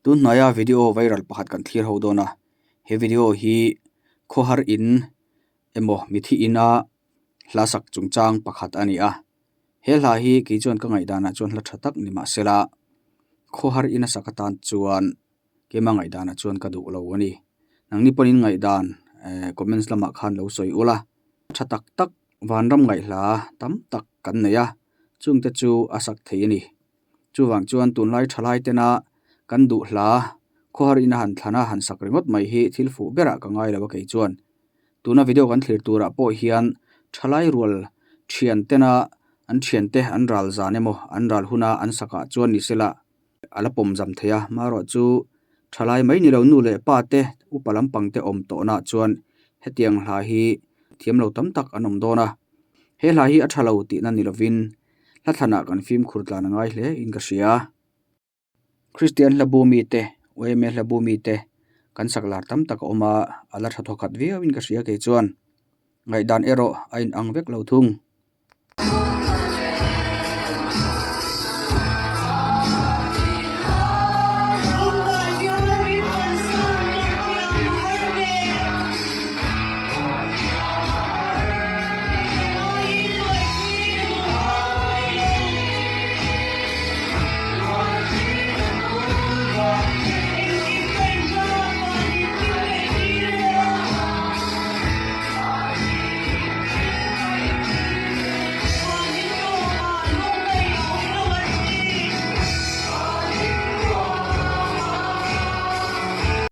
Tun hnaia video viral pakhat kan thlir ho dawn a, he video hi khawhar in emaw mithi ina hla sak chungchang pakhat a ni a, he hla hi kei chuan ka ngaihdanah chuan hla tha tak ni mahsela khawhar ina sak atan chuan keimah ngaihdanah chuan ka duh lo a ni. Nangni pawhin ngaihdan eh comments lamah khan lo sawi ula, tha tak tak vanram ngaihhla tam tak kan nei a, chungte chu a sak thei a ni. Chuvang chuan tunlai thalai tena kan duh hla khawhar ina han thlan a han sak ringawt mai hi thil fuh berah ka ngai lo a kei chuan. Tuna video kan thlir turah pawh hian thalai rual thian tena an thiante an ral zan emaw an ral huna an sakah chuan ni sela a la pawm zam thei a, marawh chu thalai mai ni lo nu leh pa te upa lampang te awm tawhna chuan hetiang hla hi thiam lo tam tak an awm dawn a, he hla hi a tha lo tihna ni lovin Hla thlanah kan fimkhur tlan a ngai hle in ka hria. Kristian hla bu mite, yma hla bu mite kan sak lar tam tak a awm a, a la tha thawkhat viau in ka hria kei chuan. Ngaihdan erawh a inang vek lo thung.